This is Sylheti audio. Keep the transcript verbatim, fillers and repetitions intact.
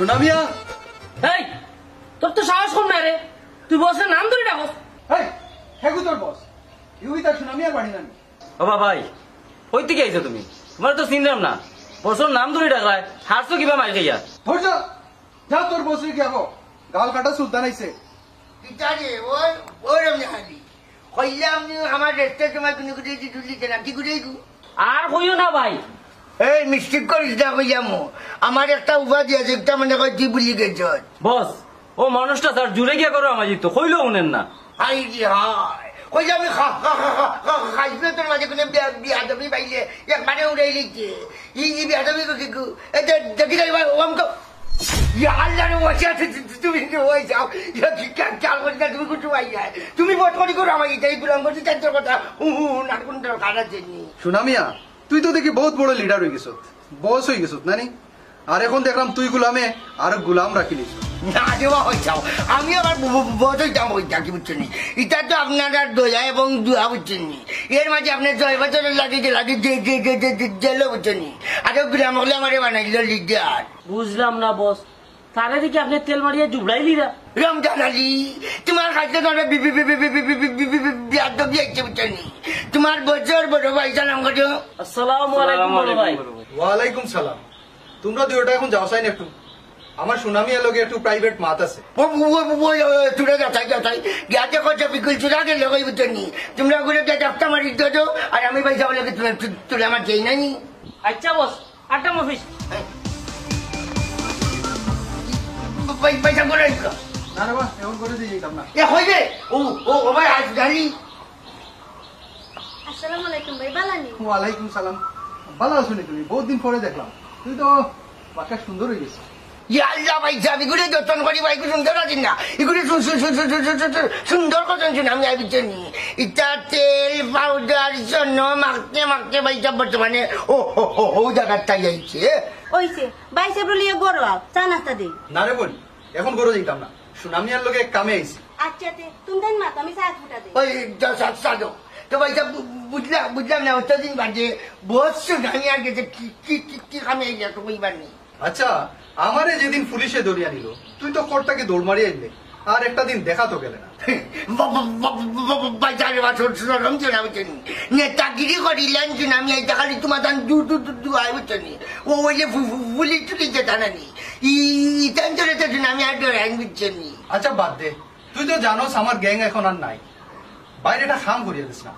সুনামিয়া। এই, তোর তো সাহস কম না রে, তুই বসর নাম ধরি ডাকস। এই, হেগু তোর বস? ইগু ইতা সুনামিয়ার বাড়ি নানি? ও বাবাই, কই থাকি আইছো তুমি? তুমারে তো চিনলাম না। বসর নাম ধরি ডাকরায়, হারছো কিবা মাইর খাইয়া? ধৈর্য, যা তোর বসরে গিয়া কো, গাল কাটা সুলতান আইছে। কিতা রে, ওই, ওই রমজান আলী। কইলাম নি আমার রেস্টে তোমার কোনো করে দি তুলি দেনা, কি করে গু? আর কইও না ভাই। এই মিষ্টি করিস না কইলাম ও। আমার একটা উপাধি আছে, একটা মনে কয় তুই ভুলি গেছস। বস, ও মানুষটা স্যার জুরে গিয়া করো আমার তো, কইলেও হুনেন না। হায় রে হায়। কইলাম আমি খা-, খা-, খা-, খা-, খা-, খাইবে তোর মাঝে কোনো বিয়া-, বিয়াদবি পাইলে একবারে উড়াই লইছে। ই, ই বিয়াদবি কো কি কো? এ দে-, দেখি যাই ভাই, ও আমাকে ইয়া আল্লাহ রে, ওই যা, তু-, তু-, তু-, তুমি কিন্তু ওই যাও। ইয়া কি কা-, কাল বলছি না, তুমি কুটু ভাই যায়। তুমি বট করি করো আমার ইটা, এই গুলাম করছি, তার কথা। হু, হু, হু, না কোন দরকার আছে নি? সুনামিয়া, তুই তো দেখি বহুত বড় লিডার হয়ে গেছত, বস হয়ে গেছত, নানি? আর এখন দেখলাম তুই গুলামে আর গুলাম রাখিলিস। না দেওয়া হয়ে যাও, আমি আবার ব-, ব-, বস হইতাম হইতাম, কি বুঝছেন নি? ইটা তো আপনার আর দয়া এবং দোয়া, বুঝছেন নি? এর মাঝে আপনি ছয় বছরের লাঠি যে লাঠি যে, যে, যে, যে, যে, জেলও, বুঝছেন নি? আরে গুলাম হলে আমারে বানাইল লিডার। বুঝলাম না বস, তারে দেখি আপনি তেল মারিয়া জুবড়াইলিরা। রমজান আলী, তোমার কাছে তো আমরা বি-, বি-, বি-, বিয়াদবি আইছে, বুঝছো নি? তোমার বছর বড় ভাই সালাম করো। আসসালামু আলাইকুম বড় ভাই। ওয়ালাইকুম সালাম। তোমরা দুইটা এখন যাও চাই না একটু, আমার সুনামিয়ার লগে একটু প্রাইভেট মাত আছে। ও, ও, ও, ও, ও, তোরা যাও চাই, যাও চাই। গিয়া দেখো যে বিকুল চূড়া গেল, ওই বুঝছো নি? তোমরা ওগুলো গিয়া ডাক্তার মারি দিও, আর আমি ভাই যাবো লাগে তোমরা তু-, তোরা আমার যেই নাই। আচ্ছা বস, আটটা অফিস। ভাই, ভাই, যাবো না। না রে বা, এখন করে দিয়ে যেতাম না। এ, হইবে। ও, ও, ও ভাই, আজ গাড়ি। আসসালামু আলাইকুম ভাই, বালা নি? ওয়ালাইকুম সালাম। বালা আছো নি তুমি? বহুত দিন পরে দেখলাম। তুই তো বাক্কা সুন্দর হয়ে গেছিস। ইয়া আল্লাহ ভাই সাহেব, ইগুরে যতন করি ভাই, ইগু সুন্দর আছি না? ইগুরে সু-, সু-, সু-, সু-, সু-, সু-, সু-, সুন্দর কতন শুন, আমি আইবিতে নি। ইটা তেল পাউডার জন্য মাখতে মাখতে ভাই সাহেব বর্তমানে ও, ও, ও, ও জায়গার তাই আইছে। ওইছে, ভাই সাহেব লিয়ে গরো আও, চা নাস্তা দেই। না রে বোন, এখন গরো যাইতাম না। সুনামিয়ার লগে এক কামে আইছি। আচ্ছা, তে, তুমি তাই মাত, আমি চা ফুটা দেই। ওই, যা, চা, চা দাও। তো ভাই সাহেব, বু-, বুঝলাম, বুঝলাম না, অতদিন বাদে বস সুনামিয়ার গেছে কি, কি, কি, কি কামে আইলে তো কইবার নেই। আচ্ছা, আমারে যেদিন পুলিশে ধরিয়া নিল, তুই তো কোর্ট থাকি দৌড় মারি আইলে, আর একটা দিন দেখা তো গেলে না। বা-, বা-, বা-, বা-, বা-, বা-, বাইচারে বা ছোট ছোট রং চলে আমি চিনি। নেতাগিরি করিলেন কি না, আমি এইটা খালি তোমার দান দু, দু, দু, দু আয় বুঝছো নি? ও ওই যে ফু-, ফু-, ফুলি টুলি যেটা না নি। ই, ই, ই টান চলে তো না, আমি আর ডরাই বুঝছো নি? আচ্ছা, বাদ দে। তুই তো জানোস আমার গ্যাং এখন আর নাই। বাইরে একটা কাম করিয়া দিস না।